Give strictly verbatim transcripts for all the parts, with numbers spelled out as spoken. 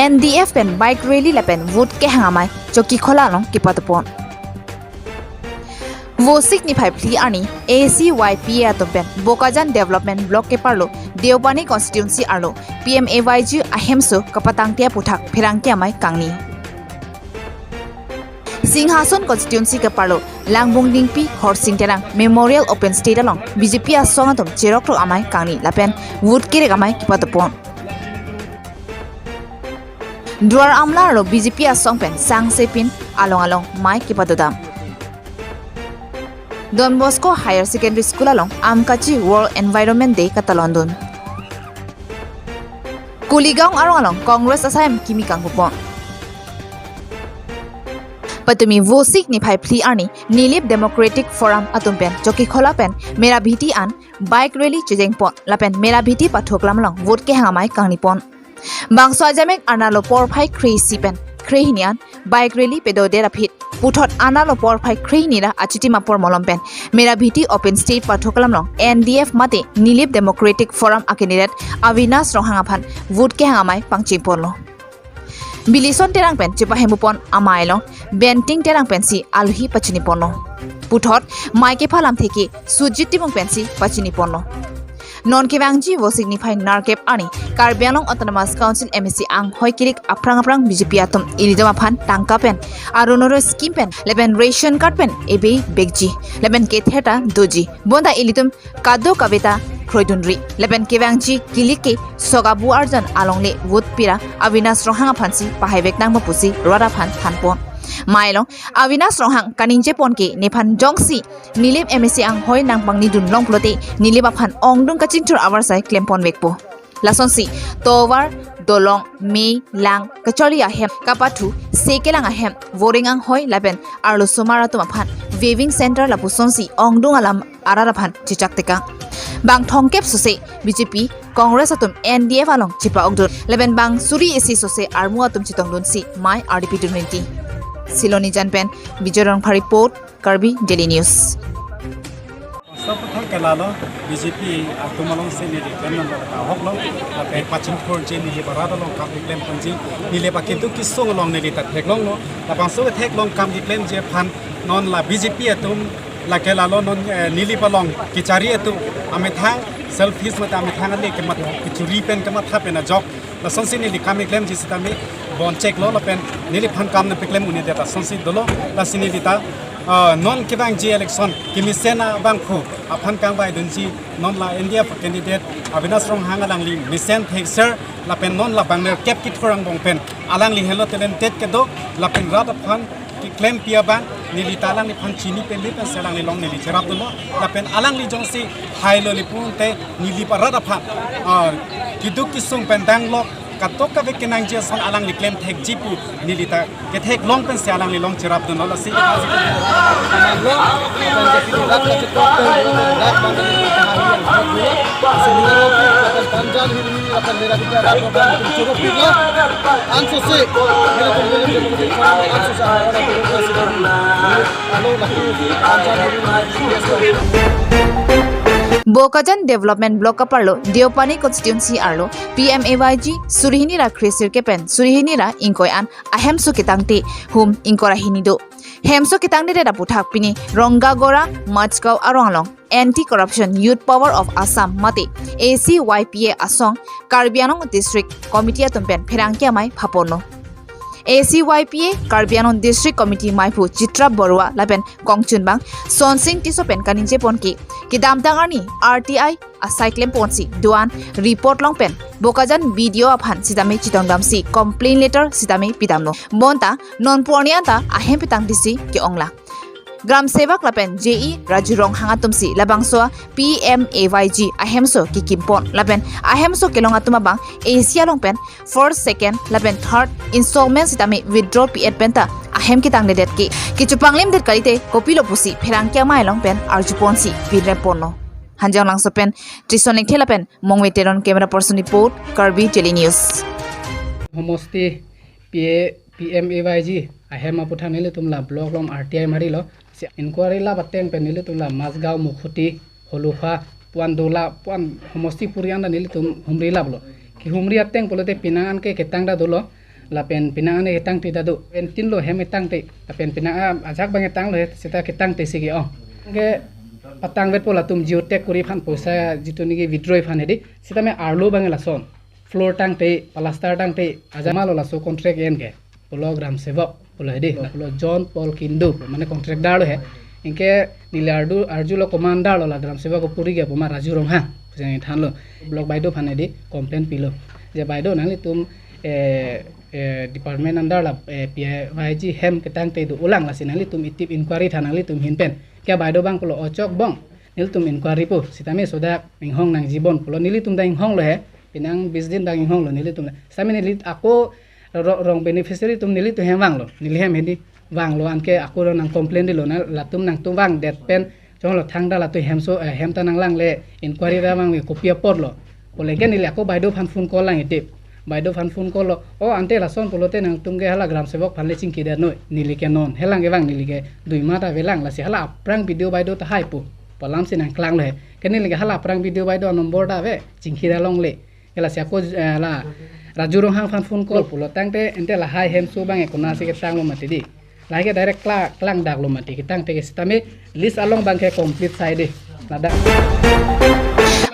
N D F pen bike rally lapen vote kehang amei Chokihola along kepado pon. Vosik niphai phli arni A C Y P A atum pen Bokajan Development Block keparlo Deopani Constituency arlo P M A Y G ahemso kapatangte aputhak pherangke amei kangni. Singhason Constituency keparlo Langbung Dingpi Horsing Terang Memorial Open Stage along B J P asong atum cherok rok amei kangni lapen vote kerek amei kepado pon. Duar Amla arlo B J P asong pen sangse pin along along mei kepado dam. Don Bosco Higher Secondary School along Amkachi World Environment Day katalon dun. Kuligaon arong along Congress asai kimi kangkupon. Patumi Vosik niphai phli arni Nilip Democratic Forum atum pen Chokihola pen Mera Bhiti an bike rally chejeng pon lapen Mera Bhiti pathoklam along vote kehang amei kangni pon. Bangso ajamek arnalo porphai kre-isi pen kre-hini an bike rally pedodet aphi puthot arnalo porphai kre-hini ra achitim apor malom pen Mera Bhiti Open Stage pathoklam along N D F mate Nilip Democratic Forum a candidate Avinash Ronghang aphan vote kehang amei pangcheng ponlo. Bilison Terang pen chepahem pon amei along Benting Terang pensi alohi pachini ponlo. Puthot mei kepha lamthe ke Sujit Timung pensi pachini ponlo. Non kevangji Vosik niphai nerkep arni Karbi Anglong Autonomous Council M A C anghoi kilik aphrang aphrang B J P atum ilitum aphan tangka pen, Arunodoi scheme pen lapen ration card pen ebe bekji lapen kethe ta doji. Bonta ilitum kadokave ta kroidunri lapen kevangji kilik ke sok abu arjan alongle vote pira Avinash Ronghang aphansi pahaivek nangpo pusi rat aphan thanpon. Mei along Avinash Ronghang kaningje pon ke nephan jongsi Nilip M A C anghoi nangpangni dun long pulote Nilip aphan ongdung kachingthur avarsai klem ponvekpo. Lasonsi tovar, dolong, mei, lang, kacholi ahem kapathu, sekelang ahem, voring anghoi lapen arlosomar atum aphan weaving center lapusonsi ongdung alam arat aphan chechak tekang. Bang thomkep sose B J P, Congress atum N D F along chepa-ok dun lapen bang suri isi sose armu atum chetong dunsi mei ardi pidun rinti. Silonijan pen Bijoy Rongphar report, Karbi Daily News. Bangso aputhak ke lalo B J P atum alongsi neli klem nangkok ahok lo, lapen pachingthurji neli arat along kam keklem ponji, neli akeduk kesung along neli ta theklonglo, labangso ketheklong kam keklemji aphan non la B J P atum lake lalo non, eh, Nilip along kechari atum amethang selfish mate amethang ale kemat kechuri pen kematha pen ajok. Lasonsi neli kam keklemji sitame bonchek lo lapen neliphan kam nangpeklem un-edet asonsi dolo, lasi neli ta, ah, non kevangji election kemesen abangphu aphan kangvai dunji non la N D F candidate Avinash Ronghang alangli mesen thekser lapen non la bang nerkep kethur angbong pen alangli henlo talented kedo lapen rat aphan keklempi abang neli ta alangliphan chini pen le pensi alangli along neli cherap dunlo lapen alangli jongsi hailo le pulote Nilip arat aphan, ah, keduk kesung pen danglok kadokave kenangji ason alangli klem thekji pu neli ta ketheklong pensi alangli along cherap dunlo, lasi Bokajan Development Block keparlo Deopani Constituency arlo P M A Y G suri hini ra kre-sirkep pen suri hini ra ingkoi an ahemso ketangte hum ingkoi ra hini do. Hemso ketangte aputhak pini Rongagora Machgaon arong along Anti Corruption Youth Power of Assam mate A C Y P A asong Karbi Anglong District Committee atum pen pherangke amei phaponlo. A C Y P A Karbi Anglong District Committee meiphu Chitra Barua lapen kongchunbang Sonsing Tisso pen kaningje pon ke kedamtang arni R T I asai klem ponsi do-an report long pen Bokajan B D O aphan sitame chetongdamsi complaint letter sitame pidamlo. Bonta non pu arni anta ahem petang disi ke-onglang. Gram Sevak lapen J E Raju Ronghang atumsi labangso P M A Y G ahemso kekim pon lapen ahemso kelong atum abang A C along pen first, second lapen third installment sitame withdraw pi-et penta ahem ketangledet ke kechepanglemdet kalite kopilo pusi pherangke amei along pen arju ponsi pinrem ponlo. Hanjanglangso pen Trison Ingti lapen Mongve Teron, camera person report, Karbi Daily News. Homosti P A, P M A Y G ahem aputhak nelitum la block along R T I marilo. Si inquiry lap ateng pen nelitum la Machgaon, Mukhuti, Holuha, pu-an dola, pu-an homosti puri anta nelitum humri laplo. Kehumri ateng pulote penang an ke ketang ta dolo. Lapen penang ane ketangte ta do. Pen tin lo hem ketangte. Lapen penang a ajak bang ketang lo he, seta ketangte si ke ong. Ke patang vet po latum geotag kuri aphan poisa jitu niki withdraw aphan hedi. Seta me arlo bang lason. Floor tangte, plaster tangte, ajama lo laso contract en ke. Pulo Gram Sevok, pulo hedi, pulo John Paul Kindo, mane contractor lo he. Anke neli arju, arjulo commander lo la Gram Sevok puri ke puma Raju Ronghang. Pusi neli thanlo. Block baido aphan hedi, complaint pilo. Je baido nanglitum, eh, eh, department under la, eh, P I Y G hem ketangte do ulang lasi nanglitum itip inquiry tha nanglitum ahin pen. Ke baido bang pulo ochok bong. Nelitum inquiry po, sitame soda inghong nangji bon pulo nelitum ta inghong lo he. Penang bis din bang inghong lo nelitum ta. Sitame neli ako ro-, wrong beneficiary atum nelitum hem vanglo. Neli hem hedi vanglo anke ako ro nang complain dilo na latum nangtum vangdet pen chonglo thangta latum hemso, eh, hem ta nanglang le inquiry ta vang kopi apor lo. Pule ke neli ako baido aphan phone call lang itip. Baido aphan phone call lo. O ante lason pulote nangtum ke hala Gram Sevok aphan le chingki det noi. Neli ke non. Helang ke vang neli ke dui ma ta avelang lasi hala aphrang B D O baido ta hai pu. Pu alam si nangklang lo he. Ke neli ke hala aphrang B D O baido number ta ave. Chingki ra longle. Ke lasi ako, eh, la Raju Ronghang aphan phone call pulo tangte ante lahai hemso bang e konatsi ketang lo mati di. Lahai ke direct kla-, klang dak lo mati ketangte ke sitame list along bang ke complete sai di. Ladak.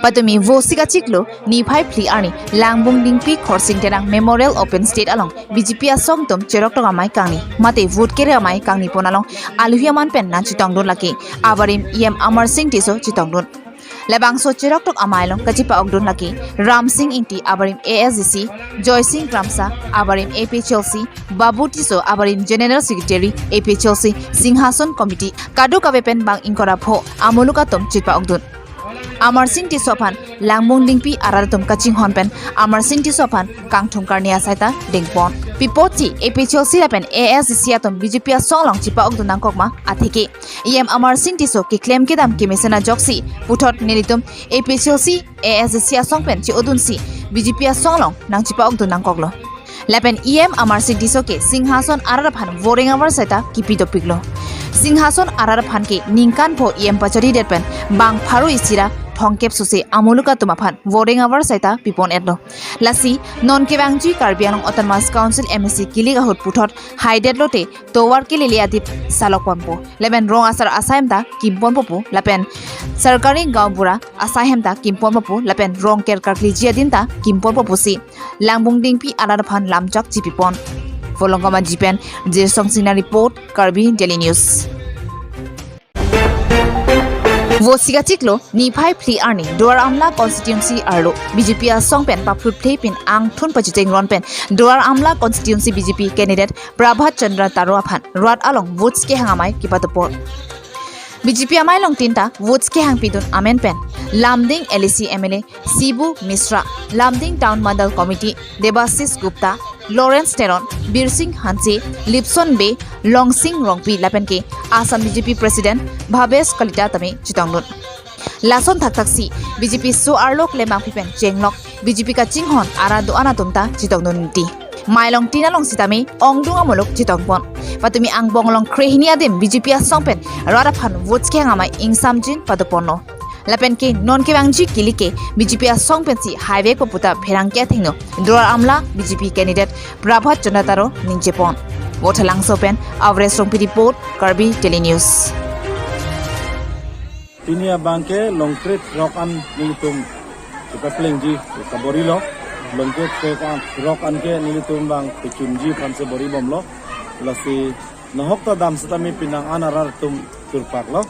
Patumi vosi kachiklo niphai phli arni Langbung Dingpi Khorsing Terang Memorial Open Stage along B J P asong atum cheroktok amei kangni mate vote kere amei kangni pon along aluhi aman pen nangchetongdun lake abarim E M Amar Singh Tisso chetongdun. Labangso cheroktok amei along kachepa-okdun lake Ram Singh Ingti abarim A S D C, Joy Singh Kramsa abarim A P H L C, Babu Tisso abarim General Secretary A P H L C Singhason Committee kadokave pen bang ingkoi ra pho amuluk atum chepa-okdun. Amar Singh Tisso aphan Langbung Dingpi arat atum kachinghon pen Amar Singh Tisso aphan kangthum karni asai ta dengpon. Pi apotsi A P H L C lapen A S D C atum B J P asong along chepa-okdun nangkok ma atheke E M Amar Singh Tisso keklem kedam kemesen ajoksi puthot nelitum A P H L C A S D C asong pen che-odunsi B J P asong along nangchepa-okdun nangkoklo. Lapen E M Amar Singh Tisso ke Singhason arat aphan voreng avar saita kipi dopiklo. Singhason arat aphan ke ningkan pho E M pacharidet pen bang pharo isi ra thomkep sose amuluk atum aphan voreng avar saita pipon-etlo. Lasi non kevangji Karbi Anglong Autonomous Council M A C kilik ahut puthot haidet lote tovar kelele adip salok ponpo. Lapen rong asar asai hem ta kimpon popo. Lapen sarkari gaonbura asai hem ta kimpon popo. Lapen rong ker karkliji adin ta kimpon popo si Langbung Dingpi arat aphan lamchak chepipon. Volongkom Aji pen Jirsong Singnar report, Karbi Daily News. Vosi kachiklo niphai phli arni Duar Amla constituency arlo B J P asong pen paphutphle pin angthun pachiteng ron pen Duar Amla constituency B J P candidate Prabhat Chandra Taro aphan rat along votes kehang amei kepatupon. B J P amei along tin ta votes kehangpidun amen pen Lumding L A C M L A Sibu Misra, Lumding Town Mandal Committee Debashish Gupta, Lawrence Teron, Birsing Hanse, Lipson Bey, Longsing Rongpi lapen ke Assam B J P President Bhabesh Kalita tame chetongdun. Lason thakthak si B J P so-arlo klem bangpi pen chenglok B J P kachinghon arat do-an atum ta chetongdun ti. Mei along tin along sitame ongdung amuluk chetongpon. Patumi angbong along krehini adim B J P asong pen rat aphan votes kehang amei ingsamjin padoponlo. Lapen ke non kevangji kilik ke B J P asong pensi haivekpo puta pherangke athengno Duar Amla B J P candidate Prabhat Chandra Taro ningjepon. Vothatlangso pen Avres Rongpi report, Karbi Daily News. Pini abang ke longkret rok an nelitum kita plengji kabor-ilo. Longkret rok an ke nelitum bang pechunji aphan si bor-ibomlo. Lasi nahok ta dam sitame penang an arat atum turpaklo.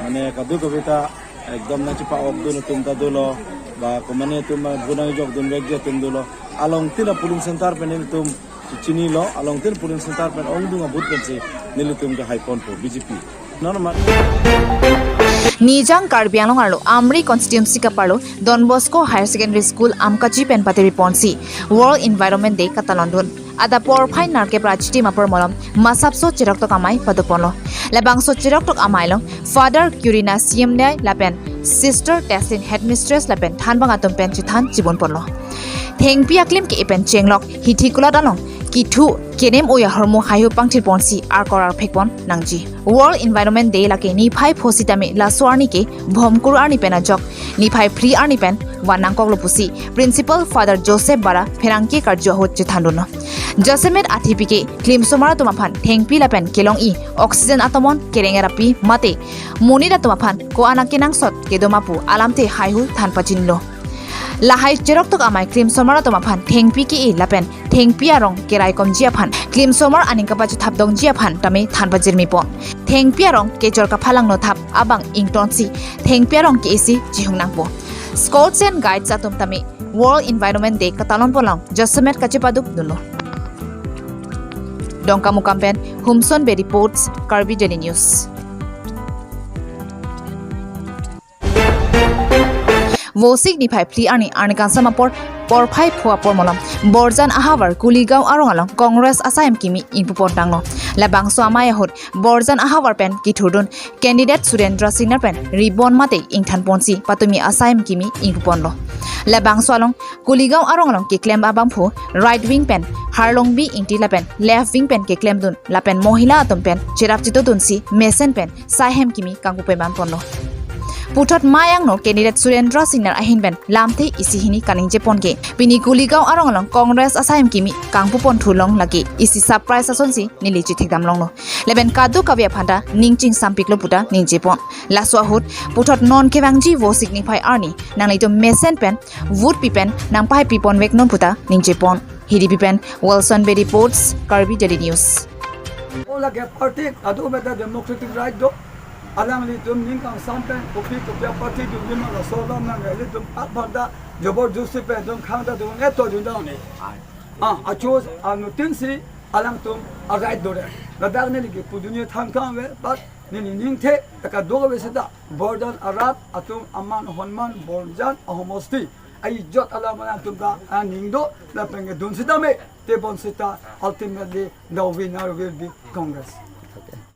Mane kadokave ta ekdom nangchepa-okdun atum ta dolo. Ba komane atum ba gunang jokdun vekji atum dolo. Along tin a polling center pen nelitum chinilo, along tin polling center pen ongdung abut pensi nelitum ke haiponpo B J P. Normal. Nijang Karbi Anglong arlo Amri constituency kaparlo Don Bosco Higher Secondary School Amkachi pen patepi ponsi World Environment Day katalondun. Adap porphai nerkep ra chitim apor malom masapso cheroktok amei padoponlo. Labangso cheroktok amei along Father Curina C M D I lapen Sister Testin Headmistress lapen thanbang atum pen chethan chibunponlo. Thengpi aklim ke-e pen chenglok Hithi Kulat along kithu kenem oi ahormu haihu pangthir ponsi arkor arphek pon nangji. World Environment Day lake niphai pho sitame laso arni ke Bhomkur arni pen ajok niphai phli arni pen van nangkoklo pusi Principal Father Joseph Bara pherangke karju ahut chethandunlo. Jasemet athipi ke klimsomar atum aphan thengpi lapen kelong-i oxygen atomon kereng erapi mate monit atum aphan ko-an akenangsot kedo ma pu alamthe haihu than pachinilo. Lahai cheroktok amei klimsomar atum aphan thengpi ke-e lapen thengpi arong keraikomji aphan klimsomar aning kapachethapdongji aphan tame than pajirmi pon. Thengpi arong kejor kaphalangno thap abang ingtonsi thengpi arong ke-esi chihung nangpo. Scouts and Guides atum tame World Environment Day katalon ponlang jasemet kachepaduk dunlo. Dongkamukam pen Humson Bey reports, Karbi Daily News. Vosik niphai phli arni arni kangsam apor porphai pho apor malom Borjan ahavar Kuligaon arong along Congress asaihem kimi ingpupon tanglo. Labangso amei ahut Borjan ahavar pen kithurdun candidate Surendra Singnar pen ribbon mate ingthan ponsi patumi asaihem kimi ingpuponlo. Labangso along Kuligaon arong along keklem abangphu right wing pen Harlongbi Ingti lapen left wing pen keklemdun lapen mohila atum pen cherap chitodunsi mesen pen saihem kimi kangpupe man ponlo. Puthot mayangno candidate Surendra Singnar ahin pen lamthe isi hini kaningje pon ke pini Kuligaon arong along Congress asaihem kimi kangpupon thulong lake isi surprise asonsi neli chethekdam longlo. Lapen kadokave aphanta ning chingsampiklo puta ningje pon. Laso ahut puthot non kevangji Vosik niphai arni nanglitum mesen pen vote pi pen nangpahai pipon veknon puta ningje pon. Hidi pi pen Wilson Bey reports, Karbi Daily News. Ola ke party adu beda democratic right do. Alanglitum ning kangsam pen kopi kopi party dun di ma laso alam nanglitum aphanta jabardasti pen dun khang ta dun eto dun dang ni. Ah, achos anutin si alangtum a right do re. Ladak neli ke pudunye than kang ve, but neli ningthe, ta kadokave seta Borjan arat atum aman honman Borjan ahomosti. Ai jot alam atum ta aning do, lapen kedun seta me, tebon seta ultimately the winner will be Congress.